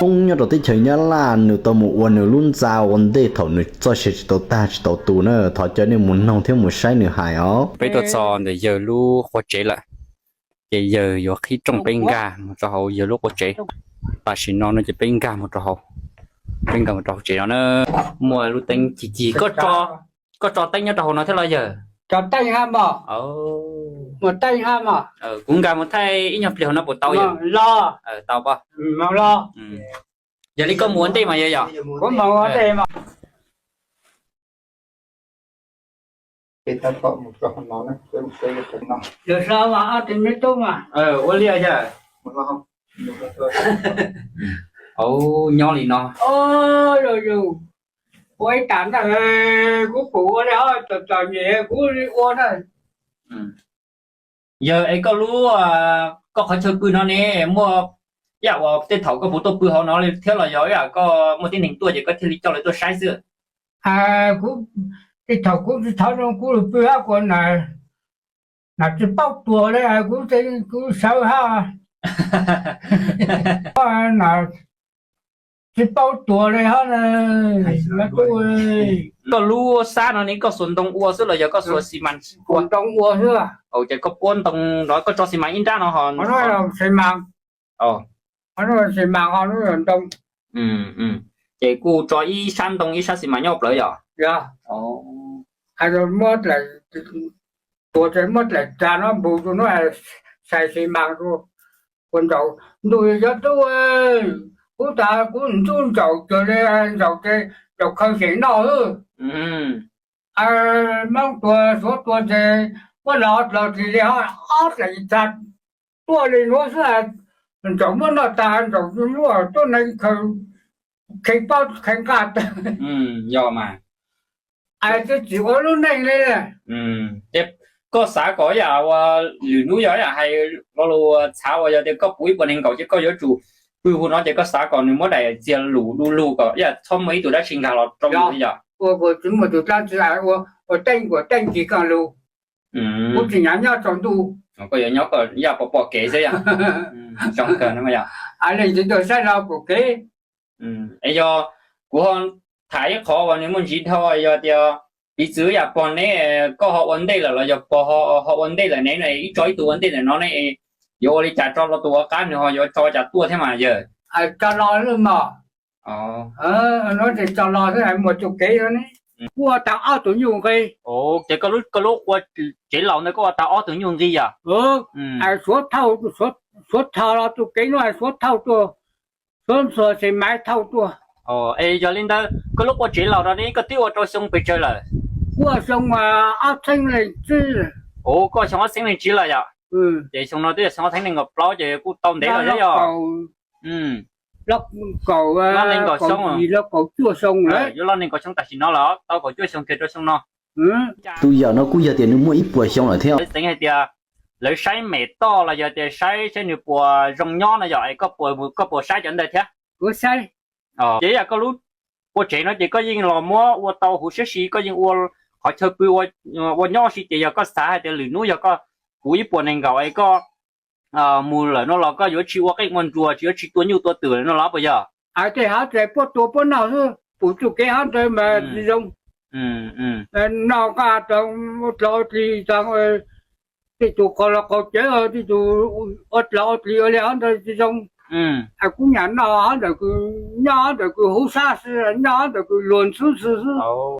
Hmoob nyob rau teb chaws Nyab Laj nws tau mus ua nws lub ntxa ua ntej thaum nws txoj sia tsis tau tag tsis tau tu na, thov caw nej mus noog thiab mus saib nws hais os. Peb tuaj txog ntawm yawg lub qua tsev lawm, ces yawg yuav qhib rooj peb nkag mus rau hauv yawg lub qua tsev. Tam sim no no ces peb nkag mus rau hauv, peb nkag mus rau hauv tsev no na. Muaj lub teeb cig cig, koj tso teeb nyob rau hauv no thiab los yawg? Tso teeb hab mog. Muaj teeb hab mog. Kuv nkag mus thaij ib nyuag pliag hauv no puas tau yawg? Los. Tau pob. Yog li koj mus ua ntej mas yawg yom? Kuv mus ua ntej mas. Ob tug me tub mas. Ua li yawg. Nyob li no. Ua ib tas ntawd, kuv pum ua li os, txom txom nyem kuv li ua na. Yawg es koj lub, koj qhov chaw pw no ne, muaj ib yam uas tej thaum koj puas tuaj pw hauv no li thiab los yog ib yam koj muaj tib neeg tuaj ces koj thiaj li coj lawv tuaj saib xwb? Kuv, tej thaum kuv tsis thov zoo kuv lug pw hab kuv, nam tsis paub tuag li, kuv, kuv sawv hab, nam tsis paub tuag li hab. Koj lub xab no ne koj xuas ntoo ua xwb los yog koj xuas xi mas? Ntoo ua xwb. Ces koj puab ntoo los koj tso xi mas ib nrab no ho? Xi mas, xi mas ho ntoo. Ces kuj tso ib sab ntoo ib sab xi mas nyob plawv yom? Yog. Muab dlaim, tuag ces muab dlaim tag no npus rau no, xais xi mas rau. Ua ntsaum ntuj, yog tub, kuv tas kuv ntxub ntsaum kawg li, ntsaum ces ntsaum khaws xeem noj xwb. Moob tuag suav tuag ces muab los dlaim li ob dlaim tag tuaj li nuav xwb. Ntsaum muab noj tag ntsaum muab tuab neeg khaws, kheev paub kheev nqaj tag. Yog mas, tsis ua lub neej li. Koj xav kom yam ua lwm hnub yog yam hais lo lus txhav uas yog tias koj puv ib puas nees nkaum ces koj yuav tsum pw hu no ces koj xav kom nws muab daim txiag lus du lug kom yam txhob muaj ib tug dab tsi nkag los rau yus li yom? Ua kuv tsis muaj tus dab tsi ua, ua teeb kuas teeb kis koj lug. Kuv tsis nyav nyob tsaus ntuj. Koj yuav nyob koj yam pom pom kev xwb yom? Zoo kawg no yom. Leej twg tuaj saib los pom kev. Es yog kuv ho tham ib qho uas nws muaj ntsis dhau, yog tias piv txwv yam pog neb, koj ho ua ntej lawm los yog pog ho ua ntej lawm ne, ib tso ib tug ua ntej ntawm no ne, yuav ua li cas tso los tus ua qab nws ho yuav tso cas tuaj thiab mas yawg? Tso los xwb mog. Nuav ces tso los xwb, muaj tus kev no ne. Kuv ua tau ob tug nyuj nqis. Ces koj lub qua tsev laus ntawd koj ua tau ob tug nyuj nqis yom? Suav thauj, suav thauj los tus kev no suav thauj tuaj, suav ntxuag xis mais thauj tuaj. Es yog li ntawd koj lub qua tsev laus no ne koj twb ua rau xyoo pes tsawg lawm? Kuv ua xyoo ob txheeb leej tsib. Koj xyoo ob txheeb leej tsib lawm yom? Ces xyoo no twb yog xyoo ob txheeb nees nkaum plaub ces kuj tau ntev lawm thiab yog? Loj nees nkaum xyoo, loj cuaj xyoo lawm. Yuav loj nees nkaum xyoo tam sim no los tau kaum cuaj xyoo kiag rau xyoo no. Tus yawm no kuj yog tias nws muaj ib puas xyoo lawm thiab. Xeev hais tias lawv saib mem toj los yog tias saib saib nws puas zoo nyob no yom, es koj puas, koj puas saib cov ntawd thiab? Ces yam koj lub qua tsev no ces koj yeej los muab ua tau huv siab si, koj yeej ua qhov chaw pw ua nyob si, ces yog koj xav hais tias lwm hnub yog koj puv ib puas nees nkaum es koj mus lawm no los koj yuav tsis ua qeej ua nruas, tsis yuav tsis tua nyuj tua twm lawm no los puas yog? Hais tias hov tseem puab tua puab noj xwb, pum txuj kev hov ntawd mas tsis zoo. Noj nqaj tag, ua dlaug ua dlig tag, tej tus qaug los qaug cawv, tej tus ua dlaug ua dlig ua li hov ntawd tsis zoo. Kuv nyam noj hov ntawm kws, nyob hov ntawm kws huv sab xwb, nyob hov ntawm kws luag ntxhwb xwb xwb.